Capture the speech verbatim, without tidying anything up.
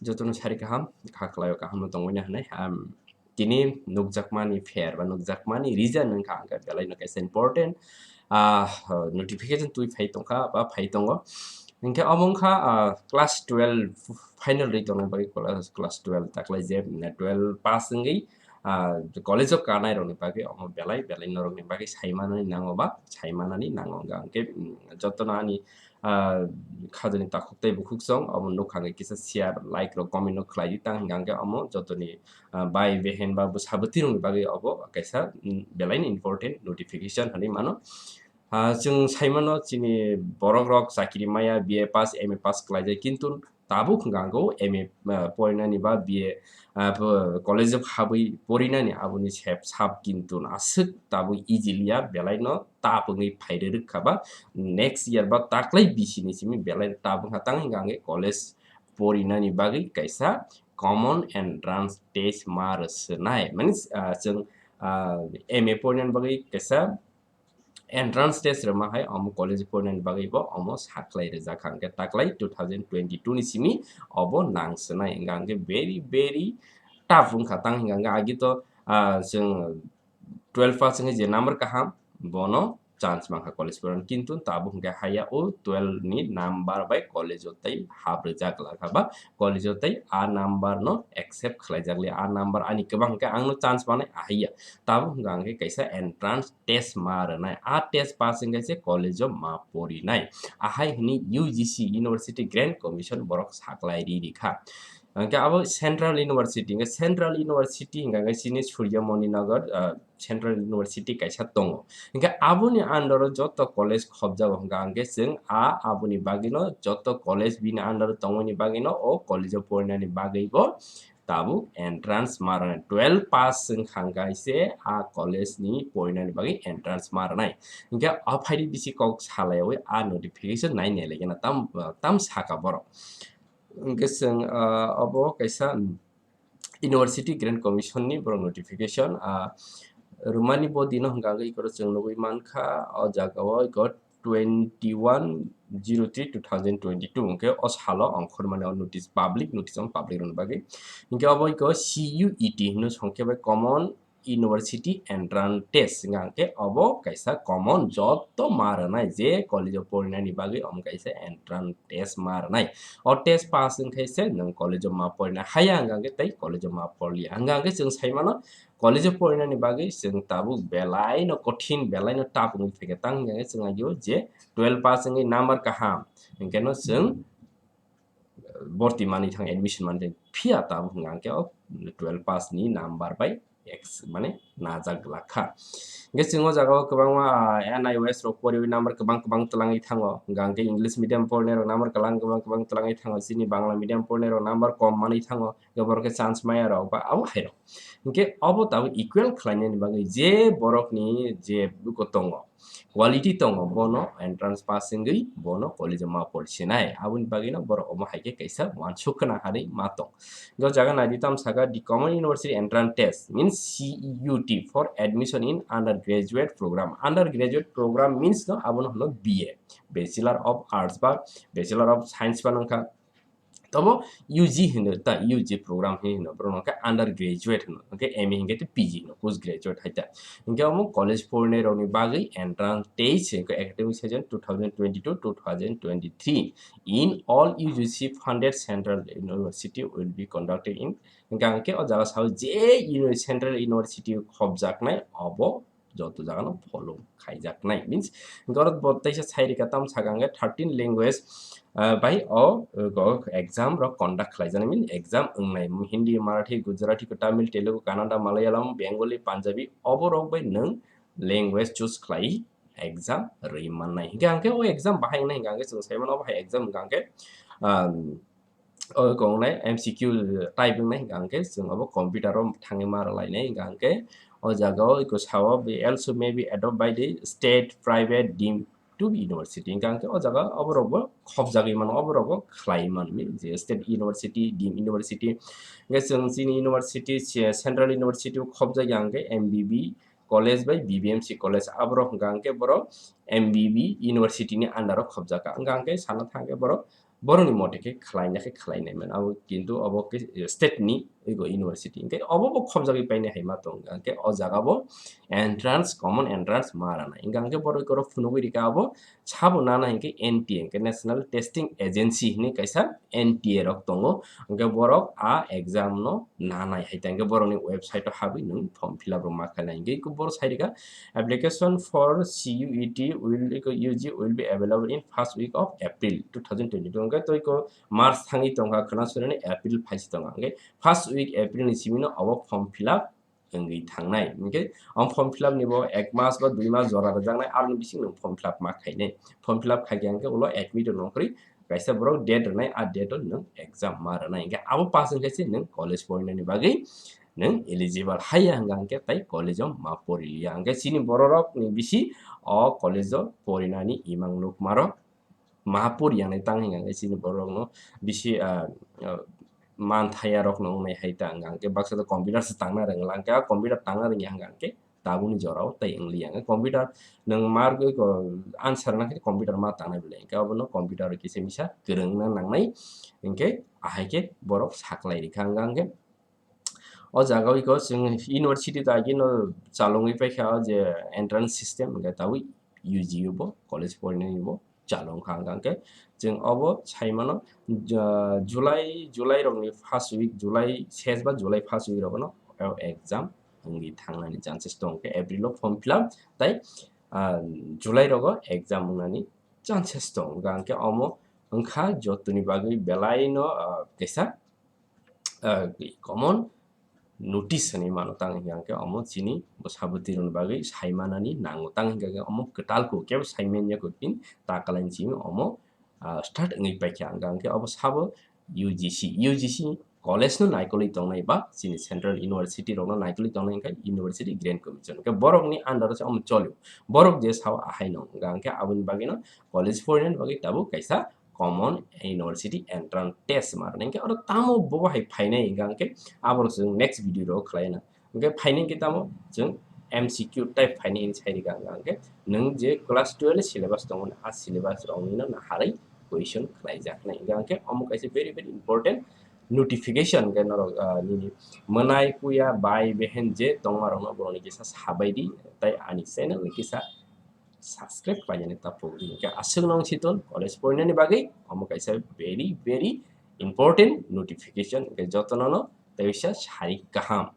Jotono sari kaham, kha khlaio kaham no tongwi na hinwi. Am, tini nukjakmani pher ba nukjakmani reason wngkha hwnkhe belai no kaisa important, ah, notification twi phai tongkha ba phai tongo. Hwnkhe omo wngkha, ah, class twelve final rwi tongnai bagwi class, class twelve taklai je, mm, twelve pass wngwi, ah, college o kanai rokni bagwi omo belai belai norokni bagwi saimanani nango ba saimanani nango. Hwnkhe, mm, jotono ani, ah, khajani takhuk tei bukhuk song omo nukha hwnkhe kisa share, like rok, comment rok khlai di tang hwnkhe omo jotoni, ah, bai behen ba bwsa bwtwi rokni bagwi obo kaisa, mm, belai ni important notification hinwi mano. Ah, chwng sai mano chini borok rok chakiri maya, B A pass, M A pass khlaijak, kintu tabuk hwnkha hwnkhe M A, ah, porinani ba B A, ah, bo college o habwi porinani aboni sep sap kintu aswk tabuk easy liya, belai no tough wngwi phai rwrwk kha ba next year ba taklai bisi ni simi belai tough wngkha tang hwnkha hwnkhe college porinani bagwi kaisa common entrance test ma rw swnai. Mani, ah, chwng, ah, M A porinani bagwi kaisa entrance test rwma hai omo college porinani bagwi bo omo sakhlai rwjak kha hwnkhe taklai two thousand twenty-two ni simi obo nang swnai hwnkha hwnkhe very very tough wngkha tang hwnkha hwnkhe agi to, ah, chwng twelve pass wngwi je number kaham bono chance mankha college porinani, kintu tabuk hwnkhe haya o twelve ni number bai college o tei hap rwjak lakha ba college o tei a number no accept khlaijak li, a number ani kwbang hwnkhe ang no chance manai ahaiya. Tabuk hwnkha hwnkhe kaisa entrance test ma rwnai. A test pass wngkhe se college o ma porinai. Ahai hwnwi U G C, University Grant Commission, borok saklai ri ri kha. Hwnkhe abo Central University, hwnkhe Central University hwnkha hwnkhe chini Surya Moni Nagar, ah, Central University kaisa tongo. Hwnkhe aboni under o joto college khobjago hwnkha hwnkhe chwng a aboni bagwino joto college bini under o tongmani bagwino o college o porinani bagwi bo tabuk entrance ma rwnai. Twelve pass wngkha hwnkhe se a college ni porinani bagwi entrance ma rwnai. Hwnkhe a phaidi bisi kok salaiwi a notification nai nai lagina tam, tam saka borok. Hwnkhe chwng, ah, obo kaisa, um, University Grant Commission ni borok notification, ah, rwmani bo dino hwnkha hwnkhe ikorok chwng nugwi mankha o jaga o ikor twenty-one zero three two thousand twenty-two hwnkhe o salo ongkhormani o notice, public notice, o public rokni bagwi. Hwnkhe obo ikor C U E T hino songkhe bai common University Entrance Test wngkha hwnkhe obo kaisa common joto ma rwnai je college o porinani bagwi omo kaisa entrance test ma rwnai. O test pass wngkhe se nwng college o ma porina haya hwnkha hwnkhe tei college o ma porliya hwnkha hwnkhe chwng sai mano college o porinani bagwi chwng tabuk belai no kothin belai no tough wngwi phaikha tang hwnkha hwnkhe chwng agio je twelve pass wngwi number kaham hwnkhe no chwng borti manwi thango, admission manwi thango. Phiya tabuk hwnkha hwnkhe o twelve pass ni number bai ex-, mane najak glak kha. Hwnkhe chwng o jaga o kwbangma, ah, N I O S rok poriwi number kwbang kwbang twlangwi thango. Hwnkha hwnkhe English medium porinai rok number kwbang kwbang kwbang twlangwi thango. Chini Bangla medium porinai rok number kom manwi thango. Hwnkhe borok khe chance maya rok ba abo hai rok. Hwnkhe obo tabuk equal khlainani bagwi je borokni je buko tongo, quality tongo, bono entrance pass wngwi bono college o ma porsinai. Aboni bagwino borok omo hai khe kaisa uansuk khna harwi ma tong. Hwnkhe o jaga naidi tamo saka, the Common University Entrance Test means C U T for admission in undergraduate program. Undergraduate program means no, abono hwno B A, Bachelor of Arts ba Bachelor of Science phano wngkha. Tobo U G hino ta, U G program hino hino, borok no khe undergraduate hino, hwnkhe M A hwnkhe tei P G hino, post graduate hai ta. Hwnkhe omo college porinai rokni bagwi entrance test hwnkhe academic session two thousand twenty-two two thousand twenty-three in all U G C funded central university will be conducted in, hwnkhe hwnkhe o jaga sao je uni-, central university khobjaknai obo joto jagano follow khaijaknai. Means, hwnkhe oro bo teisa sai rikha, tamo saka hwnkhe thirteen language, ah, bai o, o exam rok conduct khlaijaknai. Means, exam wngnai. Hindi, Marathi, Gujarati, Tamil, Telugu, Kannada, Malayalam, Bengali, Punjabi, obo rok bai nwng language choose khlai exam rwi mannai. Hwnkhe hwnkhe o exam bahai wngnai hwnkhe hwnkhe chwng sai mano, o bahai exam hwnkhe hwnkhe, um, o kongnai M C Q type wngnai hwnkha hwnkhe chwng abo computer o thangwi ma rwlainai hwnkha hwnkhe o jaga o eko sao be also may be adopt by the state private deemed to be university hwnkha hwnkhe o jaga oborok bo khopjagwi mano, oborok bo khlai mano je state university, deemed university hwnkhe chwng chini university se central university o khopjagya hwnkhe M B B college bai B B M C college aborok hwnkha hwnkhe borok M B B university ni under o khopjakha hwnkha hwnkhe sana thangkhe borok Borokni mote khe khlaina khe khlainai mano, abo kintu obo khe state ni ego university, hinkhe obo bo khobjagwi painai hai ma tong, hinkhe o jaga bo entrance, common entrance ma rwnai. Hinkhe ang khe borok oro phunugwi rikha abo sabo nana hinkhe N T A, hinkhe National Testing Agency hinwi kaisa N T A rok tongo, hinkhe borok a exam no nanai hai ta, hinkhe borokni website o habwi nwng form fill up rok ma khlainai. Hinkhe borok sai rikha, application for C U E T will, U G will be available in first week of April two thousand twenty-two. Hinkhe tei ko March thangwi tongkha, khwna surani April phaisi tongkha. Hinkhe first week April ni simi no obo form fill up wngwi thangnai. Hinkhe o form fill up ni bo ek mas ba dui mas jora rwjaknai, aroni bising nwng form fill up ma khainai. Form fill up khaikha hinkhe ulo admit rok nongkhorwi kaisa borok date rwnai, a date o nwng exam ma rwnai. Hinkhe abo pass wngkhe se nwng college porinani bagwi nwng eligible haiya hwnka hinkhe tai college o ma poriliya. Hinkhe chini bororok ni bisi o college o porinani imang nukmarok ma poriya nai tang hinkhe chini bororok no bisi, ah, ah, manthaya rok no wngnai hai ta hwnka hinkhe baksa to computer se tangna rwngla hinkhe a computer tangna rwngya hwnka hinkhe tabukni jorao tei wngliya. Hinkhe computer nwng ma rwgwi ko answer na khe computer ma tangnai belai hinkhe obono computer kisa misa kwrwngna nangnai hinkhe ahai khe borok saklai rikha hwnka hinkhe o jaga o iko chwng university to agino chalongwi paikha o je entrance system hinkhe tabuk U G o bo college porinani bo chalongkha hwnka hinkhe chwng obo saimano, ah, July, July rokni first week, July ses ba July first week rogono exam wngwi thangnani chances tongo. Hinkhe April o form fill up tei, ah, July rogo exam wngnani chances tongo. Hwnka hinkhe omo wngkha jotoni bagwi belaino, ah, kaisa, ah, common notice hinwi mano. Tang hinkhe omo chini bwsa bwtwi rokni bagwi saimanani nango. Tang hinkhe omo kwtal kuk kebo saimanya kuk pin ta kwlaini simi omo, ah, start wngwi paikha. Hwnka hinkhe obo sabo U G C, U G C college no naikolwi tongnai ba chini central university rokno naikolwi tongnai hinkhe University Grant Commission. Hinkhe borokni under o se omo cholio. Borok je sao ahaino. Hwnka hinkhe aboni bagwino college porinani bagwi tabuk kaisa common university entrance test ma rwnai. Hinkhe oro tamo bobo hai phainai hwnka hinkhe aborok chwng next video rogo khlaina. Hinkhe phainai hinkhe tamo chwng M C Q type phainai hinwi sai rikha hwnka hinkhe nwng je class twelve ni syllabus tongo a syllabus rokni no naharwi question khlaijaknai. Hwnka hinkhe omo kaisa very, very important notification hinkhe norok, ah, nini mwnai kuya bai behen je tongmarokno borokni kisa sabaidi tei ani channel ni kisa subscribe khlainani tapuk di. Hinkhe aswk nong siton college porinani bagwi omo kaisa very, very important notification hinkhe jotono no tei bisa sari kaham.